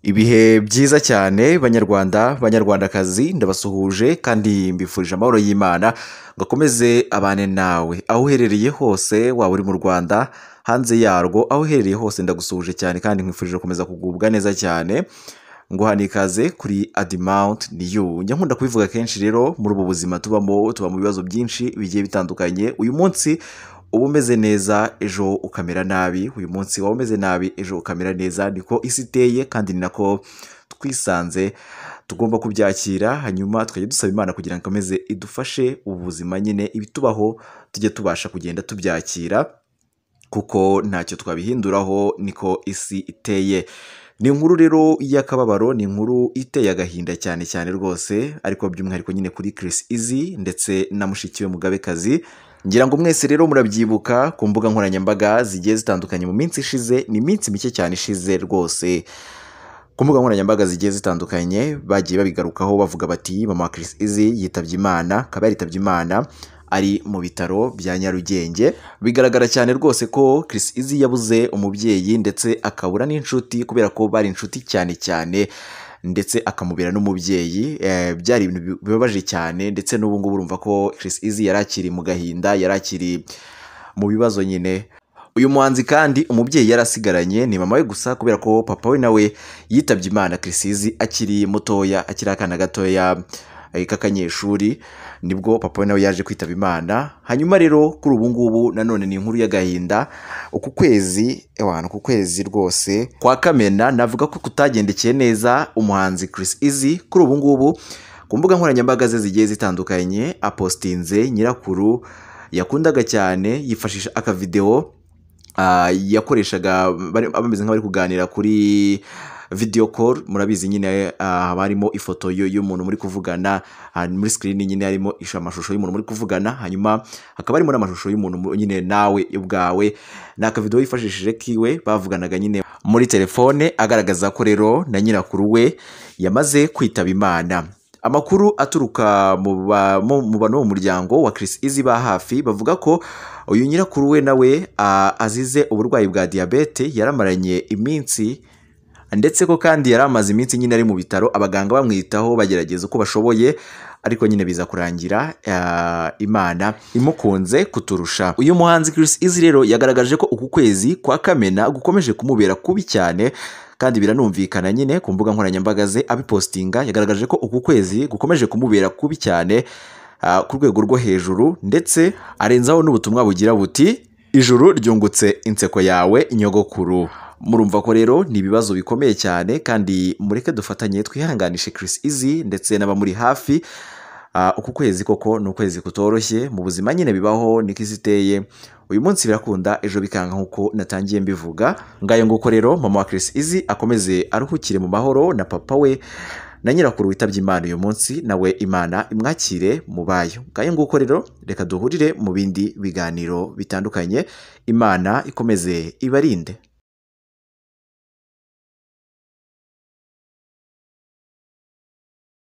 Ibihe byiza cyane banyarwanda, banyarwandakazi, ndabasuhuje kandi mbifurije amahoro y'Imana ngo akomeze abane nawe aho uherereye hose, waba uri mu Rwanda, hanze yarwo, aho uherereye hose ndagusuhuje cyane kandi nkwifurije gukomeza kugubwa neza cyane. Nguha ikaze kuri Adimount New. Njya nkunda kubivuga kenshi rero, muri ubu buzima tubamo, tuba mu bibazo byinshi bigiye bitandukanye. Uyu munsi uba umeze neza, ejo ukamera nabi, uyu munsi waba umeze nabi, ejo ukamera neza. Niko isi iteye kandi ni nako twisanze, tugomba kubyakira hanyuma tukajya dusaba Imana kugira ngo ikomeze idufashe ubuzima nyine, ibitubaho tujye tubasha kugenda tubyakira kuko ntacyo twabihinduraho, niko isi iteye. Ni inkuru rero y'akababaro, ni inkuru iteye agahinda cyane cyane rwose, ariko by'umwihariko nyine kuri Chris Easy ndetse na mushiki we Mugabekazi. Ngira ngo mwese rero murabyibuka ku mbuga nkoranyambaga zigiye zitandukanye mu minsi ishize, ni iminsi mike cyane ishize rwose, ku mbuga nkoranyambaga zigiye zitandukanye bagiye babigarukaho bavuga bati mama Chris Easy yitabye Imana, akaba yaritabye Imana ari mu bitaro bya Nyarugenge. Bigaragara cyane rwose ko Chris Easy yabuze umubyeyi ndetse akabura n'inshuti, kubera ko bari inshuti cyane cyane, ndetse akamubera n'umubyeyi. Byari ibintu bibabaje cyane, ndetse n'ubu ngubu urumva ko Chris Easy yari akiri mu gahinda, yari akiri mu bibazo nyine. Uyu muhanzi kandi umubyeyi yarasigaranye ni mama we gusa, kubera ko papa we nawe yitabye Imana Chris Easy akiri mutoya, akiri akana gatoya k'akanyeshuri, nibwo papa we nawe yaje kwitaba Imana. Hanyuma rero kuri ubu ngubu nanone ni inkuru y'agahinda. Uku kwezi, ewana, uku kwezi rwose kwa Kamena navuga ko kutagendekeye neza umuhanzi Chris Easy. Kuri ubu ngubu ku mbuga nkoranyambaga ze zigiye zitandukanye apostinze nyirakuru yakundaga cyane, yifashisha akavideo yakoreshaga bameze nk'abari kuganira kuri video call. Murabizi nyine, haba harimo ifoto y'umuntu muri kuvugana, muri screen nyine harimo amashusho y'umuntu muri kuvugana, hanyuma hakaba harimo n'amashusho y'umuntu nyine nawe ubwawe. Ni akavideo yifashishije kiwe bavuganaga nyine muri telefone, agaragaza ko rero na nyirakuru we yamaze kwitaba Imana. Amakuru aturuka mu bantu bo mu muryango wa Chris Easy ba hafi bavuga ko uyu nyirakuru we nawe azize uburwayi bwa diyabete yaramaranye iminsi, ndetse ko kandi yari amaze iminsi nyine ari mu bitaro, abaganga bamwitaho bagerageza uko bashoboye, ariko nyine biza kurangira Imana imukunze kuturusha. Uyu muhanzi Chris Easy rero yagaragaje ko uku kwezi kwa Kamena gukomeje kumubera kubi cyane, kandi biranumvikana nyine ku mbuga nkoranyambaga ze abipostinga, yagaragaje ko uku kwezi gukomeje kumubera kubi cyane ku rwego rwo hejuru, ndetse arenzaho n'ubutumwa bugira buti ijuru ryungutse inseko yawe nyogokuru. Murumva ko rero ni ibibazo bikomeye cyane, kandi mureke dufatanye twihanganishe Chris Easy ndetse n'abamuri hafi. Uku kwezi koko ni ukwezi kutoroshye mu buzima nyine, bibaho, niko isi iteye. Uyu munsi birakunda, ejo bikanga, nkuko natangiye mbivuga. Ngayo nguko rero mama wa Chris Easy akomeze aruhukire mu mahoro, na papa we na nyirakuru witabye Imana uyu munsi nawe Imana imwakire mu bayo. Ngayo nguko rero, reka duhurire mu bindi biganiro bitandukanye. Imana ikomeze ibarinde.